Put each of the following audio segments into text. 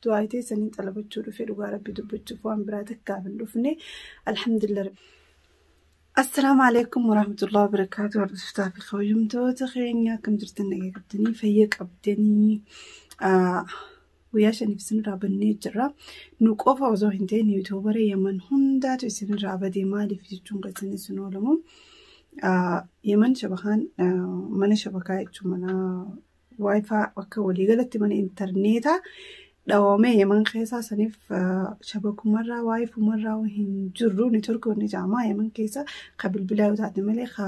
Du'aa teessaniin xalabachuu dhufe dhugaa rabbi dubbachuuf waan biraa takkaaf hin dhufne alhamdulillah. Assalaamu alaikum warahmatullahi wabarakaatu. Hordoftoota fi kabajamtoota keenya akkam jirtan nagaa qabdanii fayya qabdanii guyyaa shaniif isinirraa bannee jirra. Nu qofa osoo hin ta'in yuutuubara Yaman hundaatu isinirraa badee maaliif jechuun keessan isin oolamu. Yaman shabakaan mana shabakaa jechuun mana waayifaa akka waliigalatti mana intarneetaa dhawamee Yaman keessaa saniif shabakumarraa waayifumarraa hin jirru neetworkii wanni jaamaa Yaman keessa ka bilbilaa yoo taate malee ka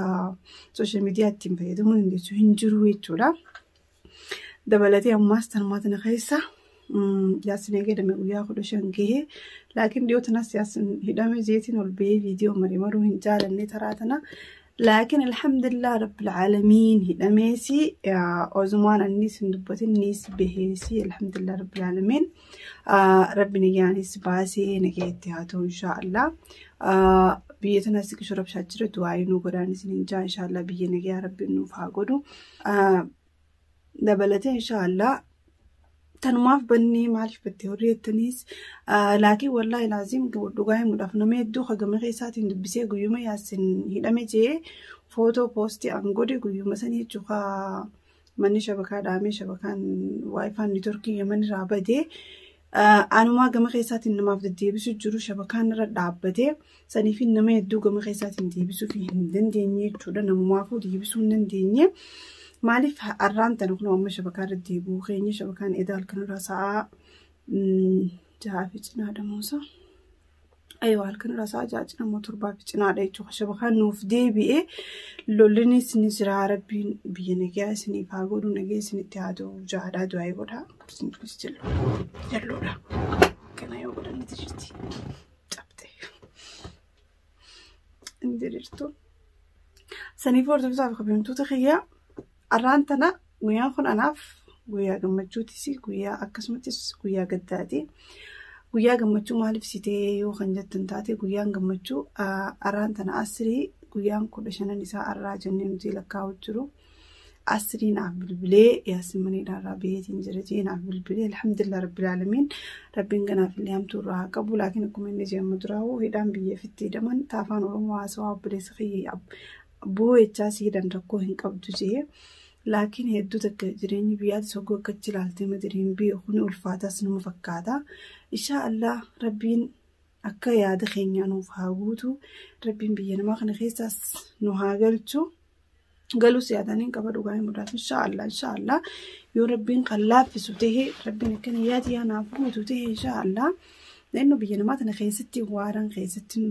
sooshaal miidiyaa ittiin fayyadamuu dandeessu hin jiru jechuudha. Dabalatee ammaas tanumaa tana keessa Yaasin eegadame guyyaa 15 gahee laakiin dhiyoo tanas Yaasin hidhame jeetiin ol bahee viidiyoo marii maruu hin jaalanne taraa tana. Laakiin alhamdulillah rabbil aalamiin hidhameesi ozumaan annis hin dubbatin niis baheesi alhamdulillah rabbil aalamiin rabbi nagyaanis baasee nagayetti haa ta'u inshaallah. Biyya tanas xiqqisho rabshaa jira du'aa nuu godhaan isin hin jaa inshaallah biyya nagayaa rabbi nuuf haa godhu. Dabalatee inshaallah tanumaaf bannee maaliif battee warri jettaniis laakiin wallaahi laaziim dhugaa himuudhaaf nama hedduu hagama keessaatiin dubbisee guyyuma Yaasin hidhame jee footoo poostii an godhe guyyuma sanii jechuudha manni shabakaa dhaamee shabakaan waayifaan neetworkii Yaman irraa badee anumaa gama keessaatiin namaaf deddeebisu jiru shabakaan irra dhaabbatee saniif nama hedduu gama keessaatiin deebisuuf hin dandeenye jechuudha namumaafuu deebisuu hin dandeenye. Maaliif har'aan tana kun amma shabakaa irra deebi'uu keenya shabakaan edaa halkanirraa sa'aa 6 fi cinaadha moosa. Aywa halkanirraa sa'aa 6 cina moo 7 fi cinaadha jechuudha. Shabakaan nuuf deebi'ee lollinis ni jira rabbiin biyya nagaa isiniif haa godhu nagaa isinitti haa ta'u jaadhaa du'aa godhaa. Kursiin kunis jalloodha. Kana yoo godhan ni jirti. Cabxee. Hin diriirtu. Saniif hordoftoota fi kabajamtoota kiyyaa arraan tana guyyaan kun anaaf guyyaa gammachuutis guyyaa akkasumattis guyyaa gaddaati. Guyyaa gammachuu maaliif si ta'ee yoo kan jettan taate guyyaan gammachuu arraan tana asirii guyyaan 15 isaa arraa jennee nuti lakkaa'u jiru. Asirii naaf bilbilee Yaasin maniidhaan irraa baheetiin jira jee naaf bilbilee alhamdulillah rabbil aalamiin rabbiin kanaaf illee hamtuu irraa haa qabu laakiin akkuma inni jee amma duraa'u hidhaan biyya ofitti hidhaman taafaan Oromoo haasawaa obboleessa kiyya boo'ichaa si hidhan rakkoo hin qabdu jee laakiin hedduu takka jireenyi biyyaatti soggoo akkachi ilaaltee madiriin biyya kun ulfaataas nama fakkaata. Inshaa Allah rabbiin akka yaada keenyaa nuuf haa guutu rabbiin biyya namaa kana keessaas nu haa galchu. Galus yaadaan hin qaba dhugaa himuudhaaf inshaa Allah inshaa Allah yoo rabbiin kan laaffisu ta'e rabbiin akkana yaadi yaa naaf guutu ta'e inshaa Allah. Leennu biyya namaa tana keessatti waaraan keessatti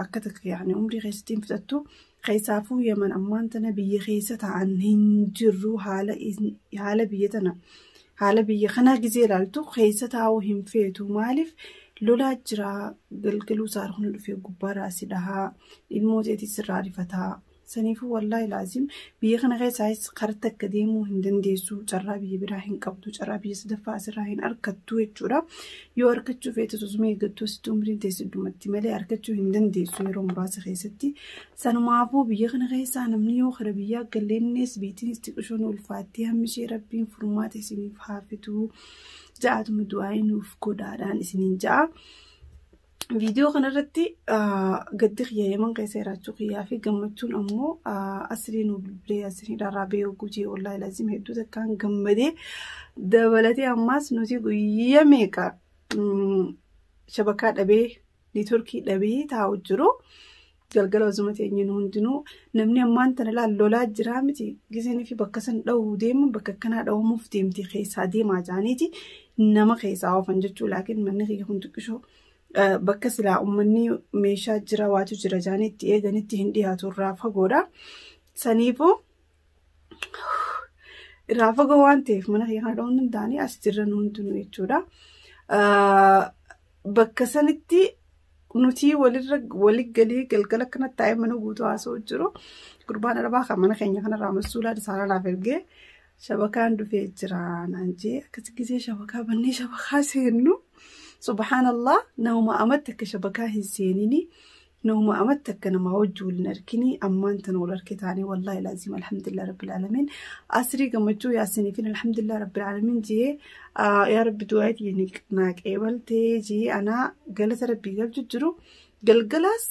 akka takka yaani umrii keessatti hin fixattu keessaafuu Yaman ammaan tana biyya keessa ta'an hin jirru haala biyya tana haala biyya kanaa gizee ilaaltu keessa taa'uu hin feetu maaliif lolaa jira galgaluu isaa kun dhufee gubbaarraa si dhahaa ilmoo teetis irraa rifataa. Saniifuu wallaahi laazim biyya kana keessaayis karaa takka deemuu hin dandeessu carraa biyya biraa hin qabdu carraa biyya sadaffaa asirraa hin argattu jechuudha. Yoo argachuu feete osuma eeggattu asitti umriin teessi dhumatti malee argachuu hin dandeessu yeroo muraasa keessatti. Sanumaafuu biyya kana keessaa namni yoo kara biyyaa galleennes biittiinis xiqqishoon ulfaatti hammi ishee rabbiin furmaata isiniif haa fidu ja'atuma du'aa nuuf godhaadhaan isiniin ja'a. Viidiyoo kanarratti gaddi kiyya Yaman keessa jiraachuu kiyyaa fi gammachuun ammoo asirii nu bilbilee asirii dharraa bahee gujii wallaahi laazim hedduu takkaan gammadee dabalatee ammaas nuti guyyaa meeqa shabakaa dhabee neetworkii dhabee taa'u jiru. Galgala osuma teenyeen hundinuu namni ammaan tana laal lolaa jiraa miti giseenii fi bakka san dha'uu deemu bakka akkanaa dha'umuuf deemti keessaa deemaa jaaniiti nama keessaa oofan jechuu laakiin manni kiyya kun xiqqishoo bakka silaa uummanni meeshaa jira waatu jira jaanii itti eeganitti hin dhiyaatu irraa fagoodha. Saniifuu irraa fagoo waan ta'eef mana kiyya kana dha'uun danda'anii as jiran hundinuu jechuudha. Bakka sanitti nuti walirra wali galee galgala akkanatti taa'ee mana guutuu haasa'u jiru. Gurbaan arabaa kan mana keenya kanarraa masuulaa isaanaa naaf ergee shabakaan dhufee jira naan jee akkasi gisee shabakaa bannee shabakaa seennu. Subhaanallah nama amatti akka shabakaa hin seenini. Nuhuma amatti akka namaa wajji waliin argini ammaan tana wal arke taanee wallaahi laazim alhamdulillah rabbil aalamiin asrii gammachuu yaasiniifin alhamdulillah rabbil aalamiin jee yaa rabbi du'aa naa qeebaltee jee anaa galata rabbii galchu jiru galgalaas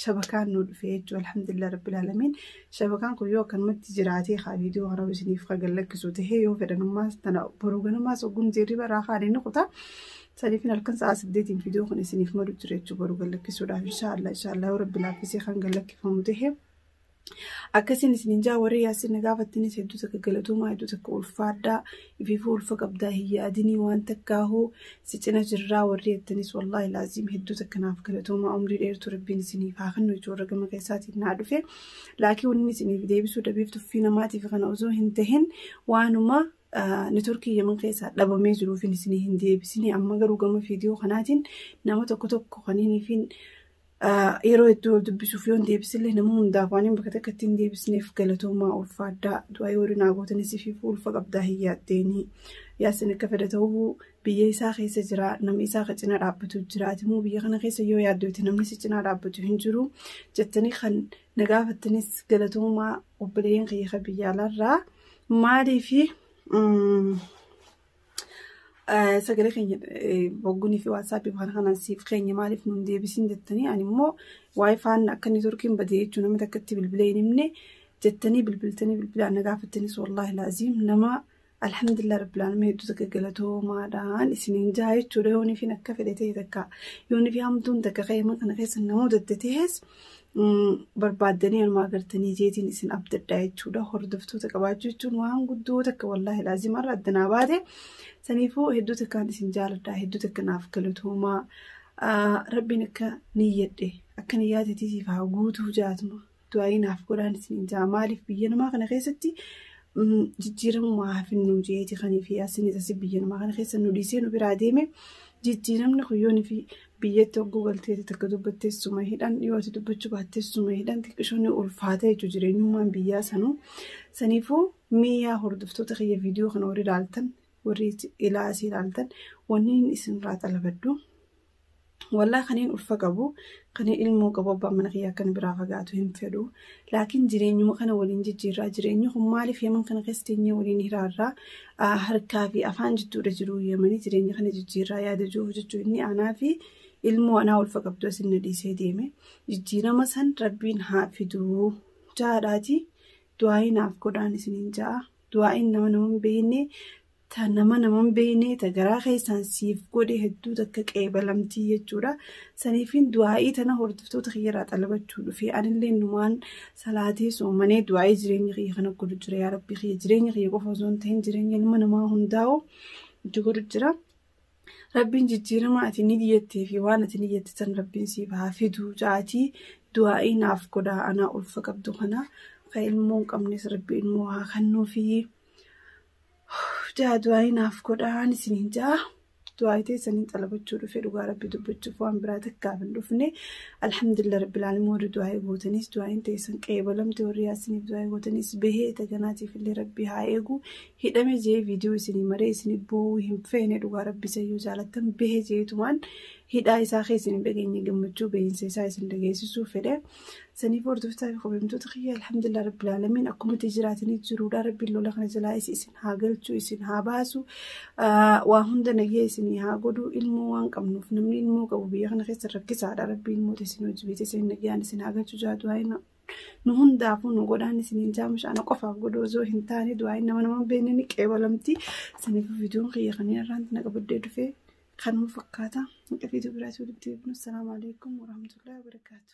shabakaan nu dhufe jechuudha alhamdulillah rabbil aalamiin shabakaan kun yoo akkanumatti jiraatee haa viidiyoo kana isiniif kan lakkisu tahee yoo fedhanummaas tana boruu ganamaas ogguun jeerri baraa haadha ni kuta. Saniifin halkan sa'a 8 viidiyoo kun isiniif malu jira jechuudha boruu gallakisuudhaaf inshaallah inshaallah yoo rabbi laaffisee kan gallakkifamu tahee. Akkasiin isiniin jaa warri yaasin gaafattanis hedduu takka galatoomaa hedduu takka ulfaadhaa ifiifuu ulfa qabdaa hin yaadinii waan takkaahuu si cina jirraa warri jettanis wallaahi laaziim hedduu takka naaf galatoomaa umrii dheertuu rabbiin isiniif haa kennu jechuudha warra gama keessaatiin naa dhufe. Laakiin wanni isiniif deebisuu dhabeef tuffii namaatiif kana osoo hin tahin waanuma networkii Yemen keessaa dhabamee jiruuf isinii hin deebisinii amma garuu gama viidiyoo kanaatiin nama tokko tokko kaniiniifin yeroo hedduu wal dubbisuuf yoon deebisillee nama hundaaf waan bakka takkatti hin deebisneef galatoomaa ulfaadhaa du'aa yoo naa gootanis fi ulfa qabdaa hin yaaddeenii yaasin akka fedha ta'uu biyya isaa keessa jira namni isaa ka cinaa dhaabbatu jira ati immoo biyya kana keessa yoo yaaddote namni si cinaa dhaabbatu hin jiru jettanii kan na gaafattanis galatoomaa obboleeyyan kiyya kan biyya alaarraa maaliifi sagalee keenya boggunii fi WhatsAppii kana kanaan siif keenya maaliif nuun deebisin jettanii ani immoo WiFi'n akka networkiin badee jechuun nama takkatti bilbilee hin himne jettanii bilbiltanii bilbilaan na gaafattanis wallaahi laaziim nama alhamdulillah rabbil aalamiin hedduu takka galatoomaadhaan isiniin jaa jechuudha yoonii fi akka fedhe ta'e takka yoonii fi hamtuun takka qe'ee kana keessa nama mudatte ta'es barbaaddanii anumaa agartanii jeetiin isin abdadhaa jechuudha. Hordoftoota qabaachuu jechuun waan guddoo takka wallaahi laazima irra addanaa baate. Saniifuu hedduu takkaan isin jaaladha. Hedduu takka naaf galatoomaa. Rabbiin akka niyyadhe akka niyyaateetiif haa guutuu jaatuma. Du'aayii naaf godhaan isin jaa maaliif biyya namaa kana keessatti jijjiiramuma hafinnu jeeti kanii fi asinis asii biyya namaa kana keessa nu dhiisee nu biraa deeme jijjiiramni kun fi biyyatti hogguu galteeti takka dubbatteessuma hidhan yoo ati dubbachuu baatteessuma hidhan xiqqishoon ulfaata jechuudha jireenyummaan biyyaa sanuu. Saniifuu miyaa hordoftoota kiyya viidiyoo kana warri ilaaltan warri ilaasii ilaaltan wanni isinirraa xalabaddu. Wallaa kaniin ulfa qabu kaniin ilmoo qabu abbaan mana kiyyaa akkana biraa fagaatu hin fedhu. Laakiin jireenyuma kana waliin jijjiirraa jireenyi kun maaliif Yemen kana keessa teenyee waliin hiraarraa harkaa fi afaan jidduudha jiru Yemanii jireenya kana jijjiirraa yaada jiruuf jechuun inni anaa fi ilmoo anaa ulfa qabdu asin na dhiisee deeme. Jijjiirama san rabbiin haa fiduu jaadhaati du'aayi naaf godhaan isiniin ja'a. Du'aayiin nama nama hin beekne ta nama nama hin beekne ta garaa keessaan siif godhe hedduu takka qeebalamtii jechuudha. Saniifin du'aayii tana hordoftoota kiyyarraa xalabachuu dhufe anillee numaan salaatee soomanee du'aayii jireenya kiyya kana godhu jira yaa rabbi kiyya jireenya kiyya qofa osoo hin ta'in jireenya ilma namaa hundaa'u itti godhu jira. Rabbiin jijjiirama ati ni niyyattee fi waan ati niyyatte san rabbiin siif haa fiduu ja'atii du'aayii naaf godhaa anaa ulfa qabdu kana kan ilmoo hin qabnes rabbi ilmoo haa kennuufi. Jaa du'aayii naaf godhaan isiniin jaa du'aayii teessaniin xalabachuu dhufe dhugaa rabbi dubbachuuf waan biraa takkaaf hin dhufne alhamdulillah rabbil aalamiin warri du'aayii gootanis du'aayiin teessan qeebalamte warri yaasiniif du'aayii gootanis bahee taganaatiif illee rabbi haa eegu hidhame jee viidiyoo isinii maree isinii boo'uu hin feene dhugaa rabbi sayyoo jaalattan bahee jeetumaan hidhaa isaa keessa hin dhageenye gammachuu bahiinsa isaa isin dhageessisuu fedhe. Saniif hordoftaa fi kabajamtoota kiyya alhamdulillah rabbil aalamiin akkuma itti jiraatanii jiruudha rabbiin lola kana jalaa isin haa galchu isin haa baasu waa hunda nagee isinii haa godhu ilmoo waan qabnuuf namni ilmoo qabu biyya kana keessa rakkisaadha rabbiin ilmoo isin hojii beekte isin nagayaan isin haa galchu jaatu nu hundaafuu nu godhaan isiniin jaamushaana qofaaf godhu osoo hin taane du'aayin nama nama beekne ni qeebalamti. Saniif viidiyoon kiyya kanneen irraan na qabaddee dhufee kanuma fakkaata. Viidiyoo biraatti walitti deebinu. Assalaamu alaikum warahmatullahi wabarakaatu.